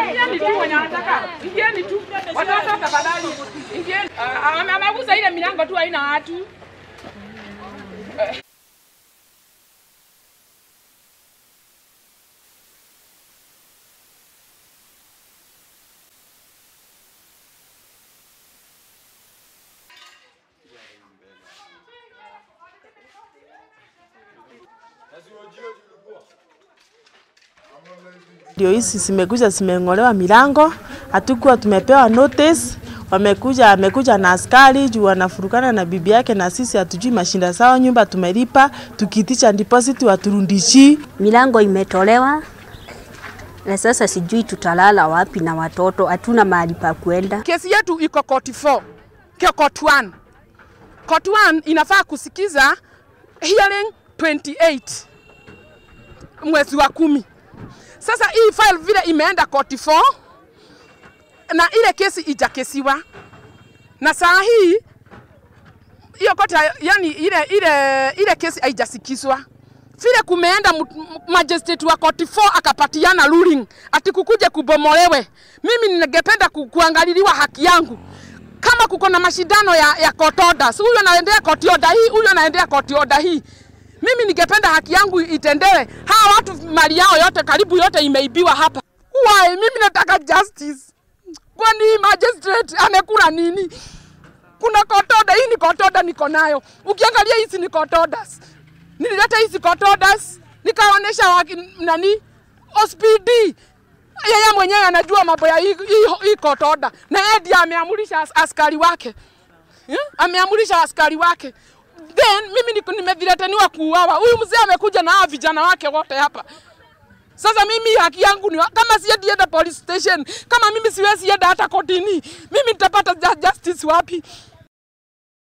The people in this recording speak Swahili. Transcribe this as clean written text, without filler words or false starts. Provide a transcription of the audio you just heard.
Ingieni tu wenye wanataka. Ingieni tu. Watoto tafadhali. Ingieni. Ameguza ile milango tu haina watu. Ndio hizi zimekuja zimeng'olewa milango, hatukuwa tumepewa notice. Wamekuja, amekuja na askari juu wanafurukana na bibi yake na sisi hatujui mashinda sawa, nyumba tumelipa, tukiitisha deposit waturundishi. Milango imetolewa na sasa sijui tutalala wapi na watoto, hatuna mahali pa kwenda. Kesi yetu iko court 4, court 1. Court 1 inafaa kusikiza hearing 28 mwezi wa 10. Sasa hii file vile imeenda court 4 na ile kesi ijakesiwa. Na saa hii hiyo court, yani ile kesi haijasikizwa. Vile kumeenda magistrate wa court 4 akapatiana ruling ati kukuje kubomolewe. Mimi ningependa kuangaliliwa haki yangu. Kama kuko na mashindano ya court orders, huyu anaendea court order hii, huyu anaendea court order hii. Mimi ningependa haki yangu itendewe. Hawa watu mali yao yote karibu yote imeibiwa hapa. Why? Mimi nataka justice. Kwani magistrate amekula nini? Kuna court order, hii ni court order niko nayo. Ukiangalia hizi ni court orders. Nilileta hizi court orders nikaonesha nani OSPD. Yeye mwenyewe anajua mambo ya hii court order. Na yeye ndiye ameamurisha askari wake. Ameamurisha askari wake. Then mimi nimethiretaniwa kuuawa. Huyu mzee amekuja na hawa vijana wake wote hapa. Sasa mimi haki yangu ni kama siendi enda police station, kama mimi siwezi enda hata kotini, mimi nitapata justice wapi?